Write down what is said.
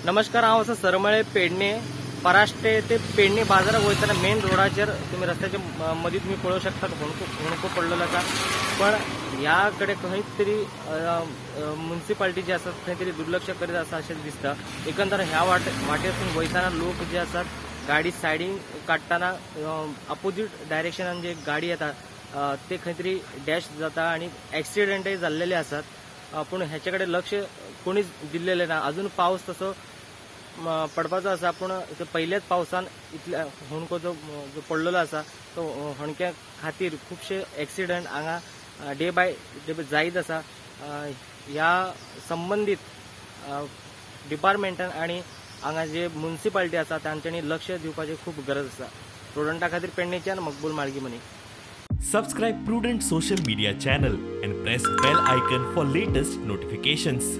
नमस्कार, हांव आसा सरमळे पेडणे पराष्टे ते पेडणे बाजाराक वयतना मेन रोडाचेर तुमी रस्त्याच्या मदीं तुमी पळोवंक शकता होणको पडलेलो आसा. पण ह्या कडेन खंय तरी म्युनिसिपालिटी जी आसा खंय तरी दुर्लक्ष करीत आसा अशें दिसता. एकंदर ह्या वाटेसून वयतना लोक जे आसात गाडी सायडीन काडटना अपोजीट डायरेक्शनान जे गाडी येता ते खंय तरी डॅश जाता आनी एक्सिडंटय जाल्लेले आसात. पूण हेचे कडेन लक्ष कोणीच दिल्लेलें ना. अजून पावस तसो पडपाचो आसा, पूण पयल्याच पावसान इतल्या होणको जो पडलेलो आसा तो होणक्या खातीर खुबशे एक्सिडंट हांगा डे बाय डे जायत आसा. ह्या संबंदीत डिपार्टमेंटान आनी हांगा जे म्युनिसिपालिटी आसा तांच्यांनी लक्ष दिवपाची खूब गरज आसा. प्रुडंटा खातीर पेडणेच्यान मकबूल माळगीमनी. Subscribe Prudent social media channel and press bell icon for latest notifications.